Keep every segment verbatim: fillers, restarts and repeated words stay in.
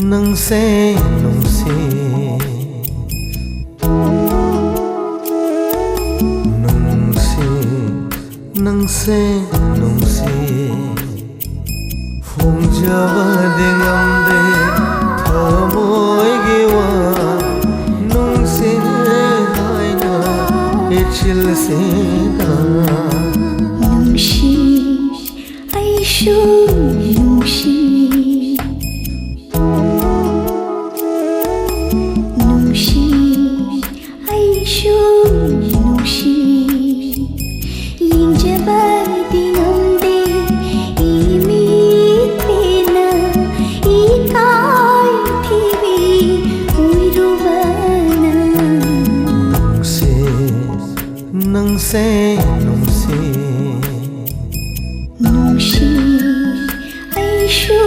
ꯅꯪꯁꯦ ꯅꯨꯡꯁꯤ, ꯅꯨꯡꯁꯤ, ꯅꯪꯁꯦ ꯅꯨꯡꯁꯤ꯫ ꯐꯣꯡꯖꯕꯗꯤ ꯉꯝꯗꯦ ꯊꯃꯣꯏꯒꯤ ꯋꯥ, ꯅꯨꯡꯁꯤꯅꯦ ꯍꯥꯏꯅ ꯏꯆꯤꯜꯁꯤꯅ꯫ ꯅꯨꯡꯁꯤ, ꯑꯩꯁꯨ ꯅꯨꯡꯁꯤ꯫ ꯅꯨꯡꯁꯤ, ꯑꯩꯁꯨ ꯅꯨꯡꯁꯤ꯫ ꯌꯦꯡꯖꯕꯗꯤ ꯉꯝꯗꯦ ꯏꯃꯤꯠ ꯄꯦꯟꯅ ꯏꯀꯥꯏ ꯊꯤꯕꯤ ꯑꯣꯏꯔꯨꯕꯅ꯫ ꯅꯨꯡꯁꯤ, ꯅꯪꯁꯦ ꯅꯨꯡꯁꯤ꯫ ꯅꯨꯡꯁꯤ, ꯑꯩꯁꯨ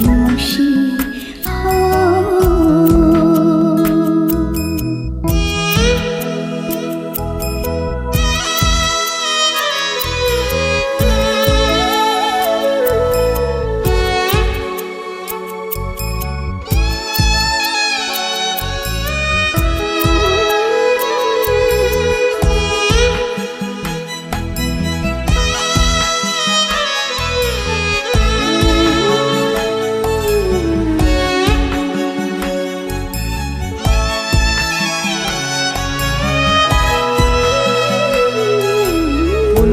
ꯅꯨꯡꯁꯤ꯫ ꯍꯣ꯫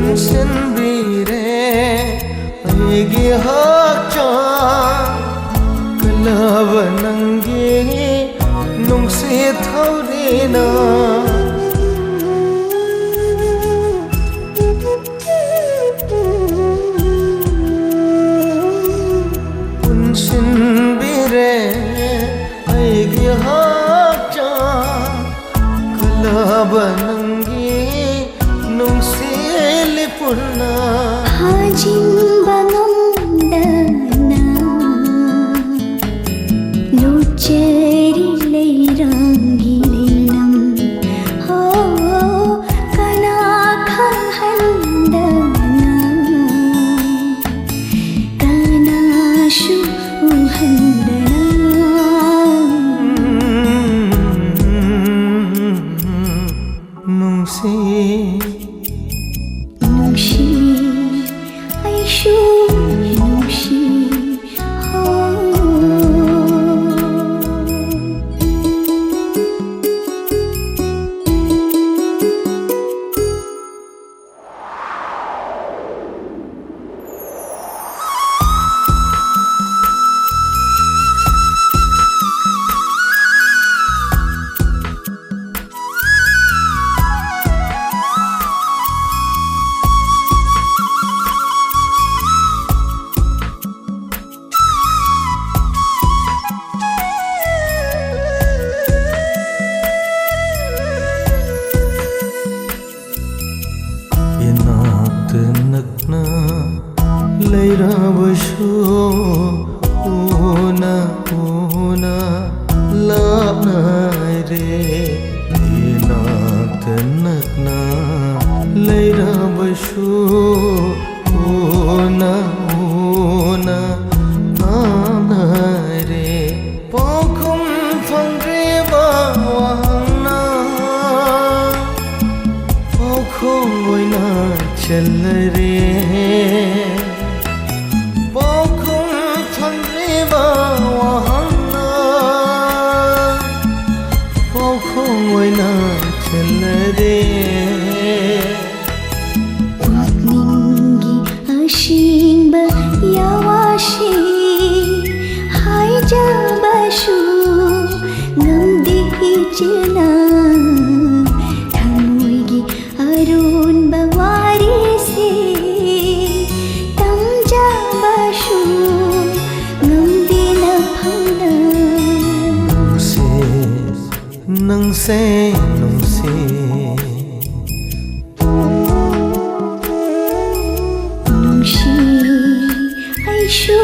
ꯄꯨꯟꯁꯤꯟꯕꯤꯔꯦ ꯑꯩꯒꯤ ꯍꯛꯆꯥꯡ, ꯀꯜꯂꯕ ꯅꯪꯒꯤ ꯅꯨꯡꯁꯤꯠ ꯊꯧꯔꯤꯅ꯫ ꯄꯨꯟꯁꯤꯟꯕꯤꯔꯦ ꯑꯩꯒꯤ ꯍꯛꯆꯥꯡ, ꯀꯜꯂꯕ ꯅꯪꯒꯤ ꯅꯨꯡꯁꯤꯠ ꯂꯤꯄꯨꯟꯅ꯫ ꯐꯥꯖꯤꯟꯕ ꯉꯝꯗꯅ ꯂꯣꯠꯆꯔꯤ ꯂꯩꯔꯥꯡꯒꯤ ꯂꯩꯅꯝ꯫ ꯍꯣ, ꯀꯅꯥ ꯈꯪꯍꯟꯗꯅ, ꯀꯅꯥꯁꯨ ꯎꯍꯟꯗꯅ꯫ ꯎꯅ ꯂꯥꯞꯅꯔꯦ, ꯏꯅꯥꯛꯇ ꯅꯛꯅ ꯂꯩꯔꯕꯁꯨ ꯎꯅ ꯎꯅ ꯂꯥꯞꯅꯔꯦ꯫ ꯄꯥꯎꯈꯨꯝ ꯐꯪꯗ꯭ꯔꯤꯕ ꯋꯥꯍꯪꯅ ꯄꯥꯎꯈꯨꯝ ꯑꯣꯏꯅ ꯆꯜꯂꯔꯦ꯫ ꯄꯥꯎꯈꯨꯝ ꯐꯪꯗ꯭ꯔꯤꯕ ꯋꯥꯍꯪꯅ ꯄꯥꯎꯈꯨꯝ ꯑꯣꯏꯅ ꯆꯜꯂꯔꯦ꯫ ꯄꯨꯛꯅꯤꯡꯒꯤ ꯑꯁꯦꯡꯕ ꯌꯥꯋꯥꯁꯤ ꯍꯥꯏꯖꯕꯁꯨ ꯉꯝꯗꯦ ꯏꯆꯦꯅ꯫ ꯊꯃꯣꯏꯒꯤ ꯑꯔꯣꯟꯕ ꯋꯥꯔꯤꯁꯤ ꯇꯝꯖꯕꯁꯨ ꯉꯝꯗꯦ ꯅꯐꯝꯗ꯫ ꯅꯨꯡꯁꯤ, ꯅꯪꯁꯦ ꯅꯨꯡꯁꯤ꯫ ꯅꯨꯡꯁꯤ, ꯑꯩꯁꯨ